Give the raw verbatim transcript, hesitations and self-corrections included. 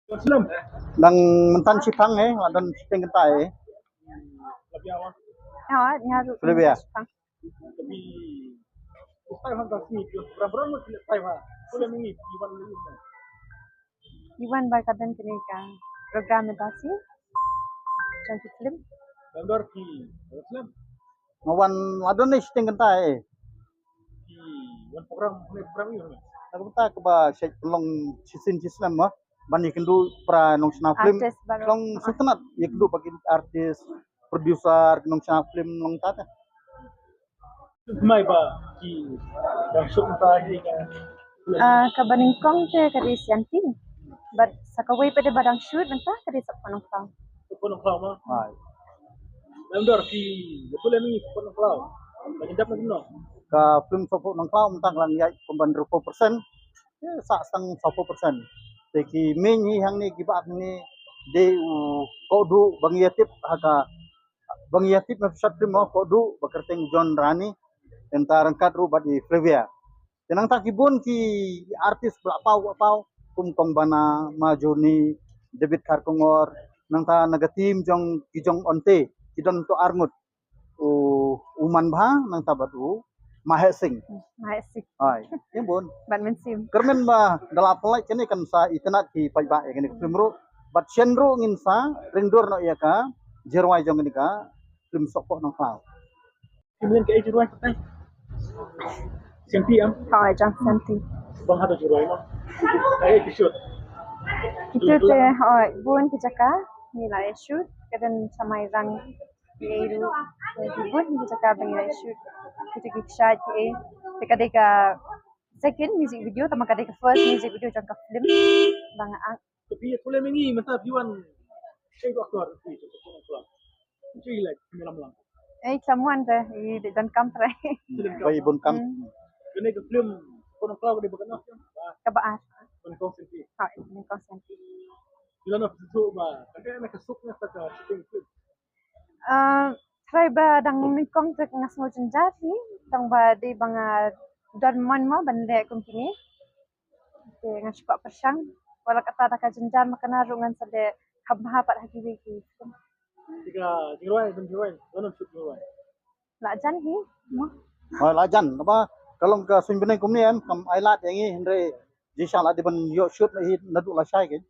Dang mynta shitang eh, la don shiteng kynta eh. Nya, nya ruh. Boleh, ya? Shitang. Iwan ba ka don kane ka program ne ba shi. Jong ki film. Nga wan la don ne shiteng kynta eh. Wan program ne program ïa. Nga kynta kaba shait pynlong shisien shisnem ma. Ban ïakynduh para nongshna film. Artist baroh. Long sngewtynnat ïakynduh bad ki artist, producer, nongshna film long ta. Mai ba ki dang shoot mynta hi ka. Ah, kaba nyngkong te ka dei Sianti. Bad sa kawei pat de ba dang shoot mynta ka dei Sohphoh Nongkhlaw. Sohphoh Nongkhlaw ma. Hai. Dang dor ki, betul ni Sohphoh Nongkhlaw. Ba ngi dap na kumno? Ka film Sohphoh Nongkhlaw mynta ka la ïaid kumban hynriewphew percent. Sa tang sawphew percent. Te ki main hi hangne kiba hangne dei u Koduh ba ngi ïatip ha ka ba ngi ïatip na short film u Koduh ba kyrteng John Rani. Te mynta ryngkat ruh bad i Flavia. Te nangta ki bun ki artist ba la paw ba paw kum Kong Bana, Ma Joni, David Kharkongor, nangta na ka team jong ki jong Onte ki don to arngut. U, u Man Bha, nangta bad u Mahek Singh. Mahek Singh. Hai, ïa bun. Ban mynsiem. Kyrmen ba da la pynlait kane kan sa itynnat ki paidbah ïa kane ka film ruh. Bad shen ruh ngin sa ring dur noh ïa ka jingrwai jong kane ka film Sohphoh Nongkhlaw. Film ka jingrwai ka tai. Sianti em? Hai, jong Sianti. Bang hada jingrwai ma. Ai ki shoot. Kita te hai bun ki jaka ngi la shoot ka dan samai rang. Ïa ruh, ïa ruh bun ki jaka ba ngi la shoot. Kita ki shot ki eh. Te ka dei ka second music video, tangba ka dei ka first music video jong ka film ba nga act. Tapi ya film ini masa viewers saya tu aktor tu tu tu tu. Itu ilek film lang. Eh, someone te i dei donkam trai. Ba i bun kam. Hmm. Kane ka film Sohphoh Nongkhlaw ka dei ba kano? Kaba ar. Nyngkong Sianti. Ha, Nyngkong Sianti. Ila na tu ba. Kata na ka suk na ka shooting film. Ah, trai ba dang nyngkong te nga sngew jynjar hi, tang ba dei ba nga don mon mo ban leh kum kine. Te nga shu kwah pyrshang, wat la katta da ka jynjar ma kane ruh ngan sa leh kham bha pat ha kiwei ki. Jingkyrwai, jingkyrwai, la jan hi mo. Hooid, la jan, naba ka long ka suiñ bneng kumne em, kam ai lad ïa ngi, hynrei jingshisha la dei ban ïoh shoot hi naduh lashai kein.